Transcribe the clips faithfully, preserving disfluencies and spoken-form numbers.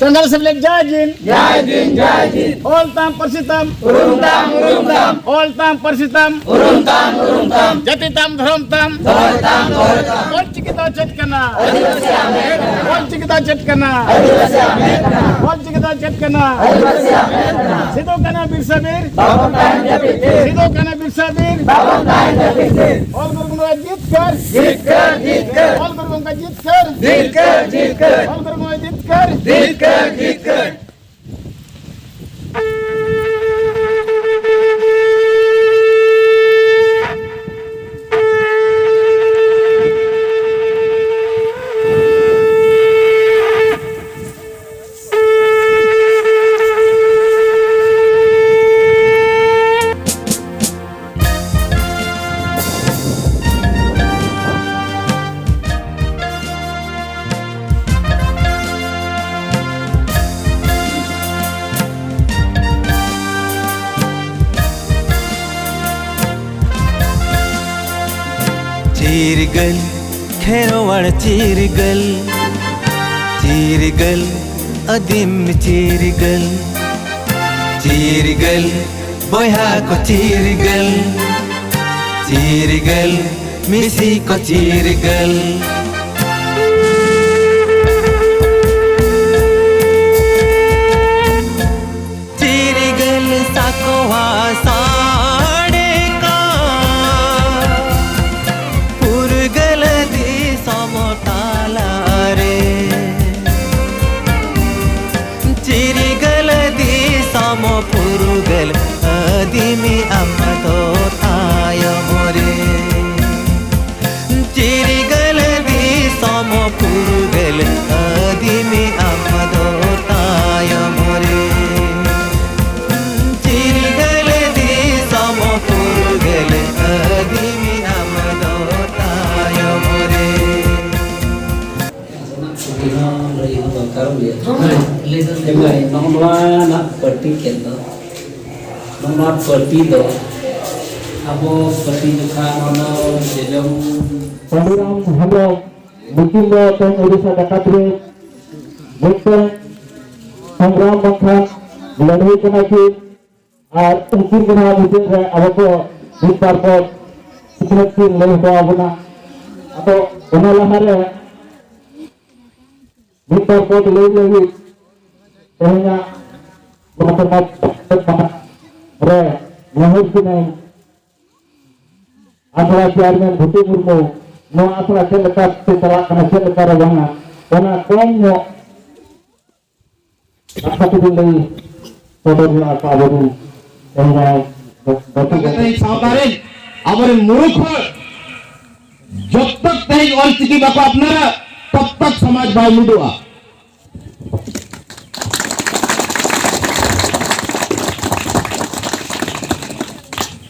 ᱥᱟᱱᱛᱟᱲ ᱥᱮᱢᱞᱮᱫ ᱡᱟᱭ ᱫᱤᱱ, ᱡᱟᱭ ᱫᱤᱱ, ᱡᱟᱭ ᱫᱤᱱ᱾ ᱚᱞ ᱛᱟᱢ, ᱯᱟᱹᱨᱥᱤ ᱛᱟᱢ, ᱩᱨᱩᱢ ᱛᱟᱢ, ᱩᱨᱩᱢ ᱛᱟᱢ᱾ ᱚᱞ ᱛᱟᱢ, ᱯᱟᱹᱨᱥᱤ ᱛᱟᱢ, ᱩᱨᱩᱢ ᱛᱟᱢ, ᱩᱨᱩᱢ ᱛᱟᱢ᱾ ᱡᱟᱹᱛᱤ ᱛᱟᱢ, ᱫᱷᱚᱨᱚᱢ ᱛᱟᱢ, ᱫᱚᱦᱚᱭ ᱛᱟᱢ, ᱫᱚᱦᱚᱭ ᱛᱟᱢ᱾ ᱚᱞ ᱪᱤᱠᱤ ᱫᱚ ᱪᱮᱫ ᱠᱟᱱᱟ? ᱟᱹᱫᱤᱵᱟᱹᱥᱤᱭᱟᱜ ᱢᱮᱫ ᱠᱟᱱᱟ᱾ ᱚᱞ ᱪᱤᱠᱤ ᱫᱚ ᱪᱮᱫ ᱠᱟᱱᱟ? ᱟᱹᱫᱤᱵᱟᱹᱥᱤᱭᱟᱜ ᱢᱮᱫ ᱠᱟᱱᱟ᱾ ᱚᱞ ᱪᱤᱠᱤ ᱫᱚ ᱪᱮᱫ ᱠᱟᱱᱟ? ᱟᱹᱫᱤᱵᱟᱹᱥᱤᱭᱟᱜ ᱢᱮᱫ ᱠᱟᱱᱟ᱾ ᱥᱤᱫᱩ ᱠᱟᱹᱱᱦᱩ ᱵᱤᱨᱥᱟ ᱵᱤᱨ, ᱵᱟᱵᱚᱱ ᱛᱟᱦᱮᱱ ᱡᱟᱹᱯᱤᱫ ᱛᱷᱤᱨ᱾ ᱥᱤᱫᱩ ᱠᱟᱹᱱᱦᱩ ᱵᱤᱨᱥᱟ ᱵᱤᱨ, ᱵᱟᱵᱚᱱ ᱛᱟᱦᱮᱱ ᱡᱟᱹᱯᱤᱫ ᱛᱷᱤᱨ᱾ ᱚᱞ ᱜᱩᱨᱩ ᱜᱚᱢᱠᱮ ᱡᱤᱛᱠᱟᱹᱨ, ᱡᱤᱛᱠᱟᱹᱨ, ᱡᱤᱛᱠᱟᱹᱨ᱾ ᱚᱞ ᱜᱩᱨᱩ ᱜᱚᱢᱠᱮ ᱡᱤᱛᱠᱟᱹᱨ, ᱡᱤᱛᱠᱟᱹᱨ, ᱡᱤᱛᱠᱟᱹᱨ᱾ ᱚᱞ ᱜᱩᱨᱩ ᱜᱚᱢᱠᱮ ᱡᱤᱛᱠᱟᱹᱨ, ᱡᱤᱛᱠᱟᱹᱨ, ᱡᱤᱛᱠᱟᱹᱨ᱾ ᱪᱤᱨᱜᱟᱹᱞ, ᱠᱷᱮᱨᱣᱟᱲ ᱪᱤᱨᱜᱟᱹᱞ, ᱪᱤᱨᱜᱟᱹᱞ, ᱟᱹᱫᱤᱢ ᱪᱤᱨᱜᱟᱹᱞ, ᱪᱤᱨᱜᱟᱹᱞ, ᱵᱚᱭᱦᱟ ᱠᱚ ᱪᱤᱨᱜᱟᱹᱞ, ᱪᱤᱨᱜᱟᱹᱞ, ᱢᱤᱥᱤ ᱠᱚ ᱪᱤᱨᱜᱟᱹᱞ᱾ ᱪᱤᱨᱜᱟᱹᱞ ᱥᱟᱠᱣᱟ ᱥᱟᱰᱮ ᱠᱟᱱ ᱯᱷᱩᱨᱜᱟᱹᱞ ᱫᱤᱥᱚᱢ ᱛᱟᱞᱟᱨᱮ᱾ ᱪᱤᱨᱜᱟᱹᱞ ᱫᱤᱥᱚᱢ ᱯᱷᱩᱨᱜᱟᱹᱞ ᱟᱹᱫᱤᱢᱤ ᱟᱢ ᱫᱚ ᱛᱟᱭᱚᱢ ᱨᱮ᱾ ᱪᱤᱨᱜᱟᱹᱞ ᱫᱤᱥᱚᱢ ᱯᱷᱩᱨᱜᱟᱹᱞ ᱟᱹᱫᱤᱢᱤ ᱟᱢ ᱫᱚ ᱛᱟᱭᱚᱢ ᱨᱮ᱾ ᱪᱤᱨᱜᱟᱹᱞ ᱫᱤᱥᱚᱢ ᱯᱷᱩᱨᱜᱟᱹᱞ ᱟᱹᱫᱤᱢᱤ ᱟᱢ ᱫᱚ ᱛᱟᱭᱚᱢ ᱨᱮ᱾ ᱱᱟᱥᱮᱱᱟᱜ ᱪᱷᱩᱴᱤ ᱦᱚᱸ ᱞᱟᱹᱭ ᱦᱚᱸ ᱫᱚᱨᱠᱟᱨ ᱜᱮᱭᱟ᱾ ᱦᱮᱸ, ᱞᱟᱹᱭ ᱫᱚ ᱞᱟᱹᱭ ᱮᱢ ᱞᱟᱹᱭ, ᱱᱚᱜᱼᱚ ᱱᱚᱣᱟ ᱱᱟᱜ ᱯᱟᱹᱴᱤ ᱠᱮᱫ ᱫᱚ, ᱱᱚᱣᱟ ᱯᱟᱹᱴᱤ ᱫᱚ ᱟᱵᱚ ᱯᱟᱹᱴᱤ ᱡᱚᱠᱷᱟ ᱱᱚᱣᱟ ᱫᱚ ᱡᱚᱡᱚᱢ ᱯᱟᱹᱰᱩᱨᱟᱢ ᱦᱮᱢᱵᱨᱚᱢ, ᱱᱩᱠᱤᱱ ᱫᱚ ᱛᱮᱦᱮᱧ ᱳᱰᱤᱥᱟ ᱰᱟᱠᱟᱛ ᱨᱮ ᱢᱤᱫᱴᱟᱝ ᱥᱚᱝᱜᱨᱟᱢ ᱵᱟᱝᱠᱷᱟᱱ ᱞᱟᱹᱲᱦᱟᱹᱭ ᱠᱟᱱᱟ ᱠᱤᱱ᱾ ᱟᱨ ᱩᱱᱠᱤᱱ ᱜᱮ ᱱᱚᱣᱟ ᱢᱩᱪᱟᱹᱫ ᱨᱮ ᱟᱵᱚ ᱠᱚ ᱢᱤᱫ ᱵᱟᱨ ᱯᱚᱫ ᱥᱤᱠᱷᱱᱟᱹᱛ ᱠᱤᱱ ᱞᱟᱹᱭ ᱦᱚᱴᱚ ᱟᱵᱚᱱᱟ᱾ ᱟᱫᱚ ᱚᱱᱟ ᱞᱟᱦᱟᱨᱮ ᱢᱤᱫ ᱵᱟᱨ ᱯᱚᱫ ᱞᱟᱹᱭ ᱞᱟᱹᱜᱤᱫ ᱛᱮᱦᱮᱧᱟᱜ ᱱᱚᱣᱟ ᱥᱚᱢᱟᱡᱽ ᱨᱮ ᱱᱮᱦᱚᱨ ᱠᱤᱱᱟᱹᱧ ᱟᱥᱲᱟ ᱪᱮᱭᱟᱨᱢᱮᱱ ᱵᱷᱩᱴᱩ ᱢᱩᱨᱢᱩ, ᱱᱚᱣᱟ ᱟᱥᱲᱟ ᱪᱮᱫ ᱞᱮᱠᱟ ᱛᱮ ᱪᱟᱞᱟᱜ ᱠᱟᱱᱟ, ᱪᱮᱫ ᱞᱮᱠᱟ ᱨᱮ ᱵᱟᱝᱟ, ᱚᱱᱟ ᱠᱚᱢ ᱧᱚᱜ ᱠᱟᱛᱷᱟ ᱠᱚᱵᱤᱱ ᱞᱟᱹᱭ ᱥᱚᱫᱚᱨ ᱧᱚᱜ ᱟᱠᱟᱫ ᱟᱵᱚᱨᱮᱱ ᱛᱮᱦᱮᱧ ᱡᱟᱦᱟᱸᱭ ᱜᱟᱛᱮ ᱠᱚ᱾ ᱛᱮᱦᱮᱧ ᱥᱟᱶᱛᱟ ᱨᱮᱱ ᱟᱵᱚᱨᱮᱱ ᱢᱩᱨᱩᱠ ᱦᱚᱲ ᱡᱚᱵ ᱛᱚᱠ ᱛᱮᱦᱮᱧ ᱚᱞ ᱪᱤᱠᱤ ᱵᱟᱠᱚ ᱟᱯᱱᱟᱨᱟ, ᱛᱚᱵ ᱛᱚᱠ ᱥᱚᱢᱟᱡᱽ ᱵᱟᱭ ᱢᱤᱫᱚᱜᱼᱟ᱾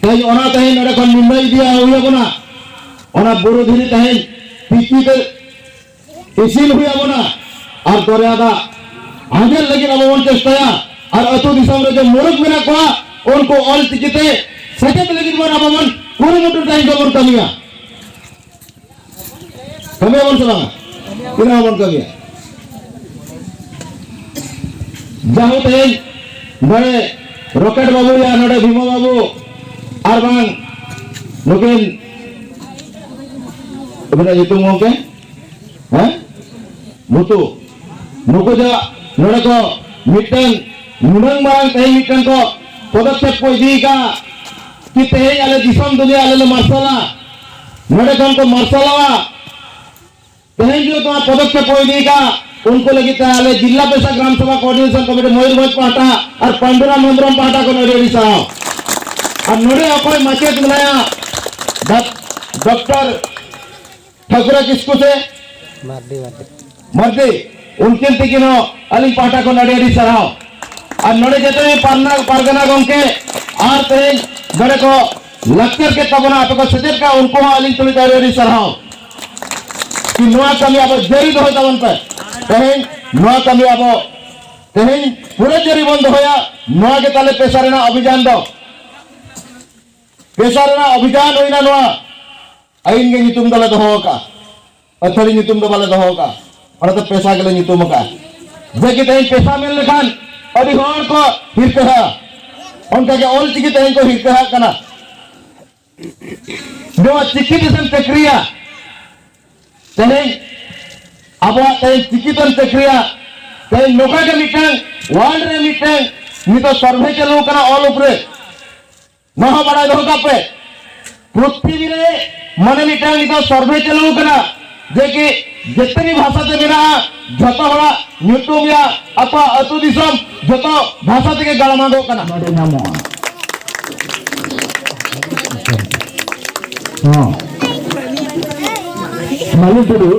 ᱛᱮᱦᱮᱧ ᱚᱱᱟ ᱛᱮᱦᱮᱧ ᱱᱚᱰᱮ ᱠᱷᱚᱱ ᱱᱤᱨᱱᱚᱭ ᱤᱫᱤᱭᱟ ᱦᱩᱭ ᱟᱵᱚᱱᱟ᱾ ᱚᱱᱟ ᱵᱩᱨᱩ ᱫᱷᱤᱨᱤ ᱛᱮᱦᱮᱧ ᱯᱤᱪᱤ ᱛᱮ ᱤᱥᱤᱱ ᱦᱩᱭ ᱟᱵᱚᱱᱟ ᱟᱨ ᱫᱚᱨᱭᱟ ᱫᱟᱜ ᱟᱸᱡᱮᱫ ᱞᱟᱹᱜᱤᱫ ᱟᱵᱚ ᱵᱚᱱ ᱪᱮᱥᱴᱟᱭᱟ᱾ ᱟᱨ ᱟᱹᱛᱩ ᱫᱤᱥᱚᱢ ᱨᱮ ᱡᱮ ᱢᱩᱨᱩᱠ ᱢᱮᱱᱟᱜ ᱠᱚᱣᱟ, ᱩᱱᱠᱩ ᱚᱞ ᱪᱤᱠᱤ ᱛᱮ ᱥᱮᱪᱮᱫ ᱞᱟᱹᱜᱤᱫ ᱵᱚᱱ ᱟᱵᱚ ᱵᱚᱱ ᱠᱩᱨᱩᱢᱩᱴᱩ ᱛᱮᱦᱮᱧ ᱫᱚᱵᱚᱱ ᱠᱟᱹᱢᱤᱭᱟ᱾ ᱠᱟᱹᱢᱤᱭᱟᱵᱚᱱ ᱥᱮ ᱵᱟᱝᱟ? ᱛᱤᱱᱟᱹᱜ ᱵᱚᱱ ᱠᱟᱹᱢᱤᱭᱟ? ᱡᱟᱦᱳ ᱛᱮᱦᱮᱧ ᱱᱚᱰᱮ ᱨᱚᱠᱮᱴ ᱵᱟᱹᱵᱩ ᱭᱟ ᱱᱚᱰᱮ ᱵᱷᱤᱢᱟ ᱵᱟᱹᱵᱩ ᱟᱨ ᱵᱟᱝ ᱱᱩᱠᱤᱱ ᱟᱹᱵᱤᱱᱟᱜ ᱧᱩᱛᱩᱢ ᱜᱚᱢᱠᱮ? ᱦᱮᱸ? ᱢᱩᱛᱩ᱾ ᱱᱩᱠᱩ ᱡᱟ ᱱᱚᱰᱮ ᱠᱚ ᱢᱤᱫᱴᱟᱝ ᱱᱩᱱᱟᱹᱝ ᱢᱟᱨᱟᱝ ᱛᱮᱦᱮᱧ ᱢᱤᱫᱴᱟᱝ ᱠᱚ ᱯᱚᱫᱚᱠᱷᱮᱯ ᱠᱚ ᱤᱫᱤ ᱟᱠᱟᱫ ᱠᱤ ᱛᱮᱦᱮᱧ ᱟᱞᱮ ᱫᱤᱥᱚᱢ ᱫᱩᱱᱤᱭᱟᱹ ᱟᱞᱮ ᱞᱮ ᱢᱟᱨᱥᱟᱞᱟ, ᱱᱚᱰᱮ ᱠᱷᱚᱱ ᱠᱚ ᱢᱟᱨᱥᱟᱞᱚᱜᱼᱟ᱾ ᱛᱮᱦᱮᱧ ᱡᱩᱫᱤ ᱱᱚᱣᱟ ᱯᱚᱫᱚᱠᱷᱮᱯ ᱠᱚ ᱤᱫᱤ ᱟᱠᱟᱫ ᱩᱱᱠᱩ ᱞᱟᱹᱜᱤᱫ ᱛᱮ ᱟᱞᱮ ᱡᱤᱞᱟ ᱯᱮᱥᱟ ᱜᱨᱟᱢ ᱥᱚᱵᱷᱟ ᱠᱳᱚᱨᱰᱤᱱᱮᱥᱚᱱ ᱠᱚᱢᱤᱴᱤ ᱢᱚᱭᱩᱨᱵᱷᱚᱸᱡᱽ ᱯᱟᱦᱴᱟ ᱟᱨ ᱯᱟᱱᱰᱩᱨᱟᱢ ᱦᱮᱢᱵᱨᱚᱢ ᱯᱟᱦᱴᱟ ᱠᱷᱚᱱ ᱟᱹᱰᱤ ᱟᱹᱰᱤ ᱥᱟᱨᱦᱟᱣ᱾ ᱟᱨ ᱱᱚᱰᱮ ᱚᱠᱚᱭ ᱢᱟᱪᱮᱫ ᱢᱮᱱᱟᱭᱟ ᱰᱟᱠ-, ᱰᱚᱠᱴᱚᱨ ᱴᱷᱟᱹᱠᱩᱨᱟ ᱠᱤᱥᱠᱩ ᱥᱮ ᱢᱟᱨᱰᱤ, ᱢᱟᱨᱰᱤ᱾ ᱢᱟᱨᱰᱤ, ᱩᱱᱠᱤᱱ ᱛᱤᱠᱤᱱ ᱦᱚᱸ ᱟᱹᱞᱤᱧ ᱯᱟᱦᱴᱟ ᱠᱷᱚᱱ ᱟᱹᱰᱤ ᱟᱹᱰᱤ ᱥᱟᱨᱦᱟᱣ᱾ ᱟᱨ ᱱᱚᱰᱮ ᱡᱮᱛᱮ ᱯᱟᱨᱱᱟ-, ᱯᱟᱨᱜᱟᱱᱟ ᱜᱚᱢᱠᱮ ᱟᱨ ᱛᱮᱦᱮᱧ ᱱᱚᱰᱮ ᱠᱚ ᱞᱟᱠᱪᱟᱨ ᱠᱮᱫ ᱛᱟᱵᱚᱱᱟ, ᱟᱯᱮ ᱠᱚ ᱥᱮᱪᱮᱫ ᱠᱟᱜ, ᱩᱱᱠᱩ ᱦᱚᱸ ᱟᱹᱞᱤᱧ ᱛᱩᱞᱩᱡ ᱟᱹᱰᱤ ᱟᱹᱰᱤ ᱥᱟᱨᱦᱟᱣ᱾ ᱠᱤ ᱱᱚᱣᱟ ᱠᱟᱹᱢᱤ ᱟᱵᱚ ᱡᱟᱹᱨᱤ ᱫᱚᱦᱚᱭ ᱛᱟᱵᱚᱱ ᱯᱮ᱾ ᱛᱮᱦᱮᱧ ᱱᱚᱣᱟ ᱠᱟᱹᱢᱤ ᱟᱵᱚ ᱛᱮᱦᱮᱧ ᱯᱩᱨᱟᱹ ᱡᱟᱹᱨᱤ ᱵᱚᱱ ᱫᱚᱦᱚᱭᱟ᱾ ᱱᱚᱣᱟ ᱜᱮ ᱛᱟᱞᱮ ᱯᱮᱥᱟ ᱨᱮᱱᱟᱜ ᱚᱵᱷᱤᱡᱟᱱ ᱫᱚ᱾ ᱯᱮᱥᱟ ᱨᱮᱱᱟᱜ ᱚᱵᱷᱤᱡᱟᱱ ᱦᱩᱭᱱᱟ ᱱᱚᱣᱟ᱾ ᱟᱹᱭᱤᱱ ᱜᱮ ᱧᱩᱛᱩᱢ ᱫᱚᱞᱮ ᱫᱚᱦᱚ ᱟᱠᱟᱫᱼᱟ, ᱟᱹᱛᱷᱟᱹᱲᱤ ᱧᱩᱛᱩᱢ ᱫᱚ ᱵᱟᱞᱮ ᱫᱚᱦᱚ ᱟᱠᱟᱫᱼᱟ, ᱚᱱᱟᱛᱮ ᱯᱮᱥᱟ ᱜᱮᱞᱮ ᱧᱩᱛᱩᱢ ᱟᱠᱟᱫᱼᱟ᱾ ᱡᱮ ᱠᱤ ᱛᱮᱦᱮᱧ ᱯᱮᱥᱟ ᱢᱮᱱ ᱞᱮᱠᱷᱟᱱ ᱟᱹᱰᱤ ᱦᱚᱲ ᱠᱚ ᱦᱤᱨᱠᱟᱹᱦᱟ, ᱚᱱᱠᱟᱜᱮ ᱚᱞ ᱪᱤᱠᱤ ᱛᱮᱦᱮᱧ ᱠᱚ ᱦᱤᱨᱠᱟᱹᱦᱟᱜ ᱠᱟᱱᱟ᱾ ᱱᱚᱣᱟ ᱪᱤᱠᱤ ᱛᱮᱥᱮᱢ ᱪᱟᱹᱠᱨᱤᱭᱟ, ᱛᱮᱦᱮᱧ ᱟᱵᱚᱣᱟᱜ ᱛᱮᱦᱮᱧ ᱪᱤᱠᱤ ᱛᱮᱢ ᱪᱟᱹᱠᱨᱤᱭᱟ, ᱛᱮᱦᱮᱧ ᱱᱚᱝᱠᱟ ᱜᱮ ᱢᱤᱫᱴᱟᱝ ᱣᱟᱨᱞᱰ ᱨᱮ ᱢᱤᱫᱴᱟᱝ ᱱᱤᱛᱚᱜ ᱥᱟᱨᱵᱷᱮ ᱪᱟᱹᱞᱩ ᱠᱟᱱᱟ ᱚᱞ ᱩᱯᱨᱮ᱾ ᱱᱚᱣᱟ ᱦᱚᱸ ᱵᱟᱲᱟᱭ ᱫᱚᱦᱚ ᱠᱟᱜ ᱯᱮ, ᱯᱨᱤᱛᱷᱤᱵᱤ ᱨᱮ ᱢᱟᱱᱮ ᱢᱤᱫᱴᱟᱝ ᱱᱤᱛᱚᱜ ᱥᱟᱨᱵᱷᱮ ᱪᱟᱹᱞᱩ ᱠᱟᱱᱟ ᱡᱮ ᱠᱤ ᱡᱮᱛᱮ ᱜᱮ ᱵᱷᱟᱥᱟ ᱛᱮ ᱢᱮᱱᱟᱜᱼᱟ, ᱡᱷᱚᱛᱚ ᱦᱚᱲᱟᱜ ᱧᱩᱛᱩᱢ ᱭᱟ ᱟᱠᱚᱣᱟᱜ ᱟᱹᱛᱩ ᱫᱤᱥᱚᱢ ᱡᱷᱚᱛᱚ ᱵᱷᱟᱥᱟ ᱛᱮᱜᱮ ᱜᱟᱲᱟᱢᱟᱜᱚᱜ ᱠᱟᱱᱟ᱾ ᱱᱚᱰᱮ ᱧᱟᱢᱚᱜᱼᱟ᱾ ᱦᱚᱸ᱾ ᱢᱟᱞᱤ ᱴᱩᱰᱩ,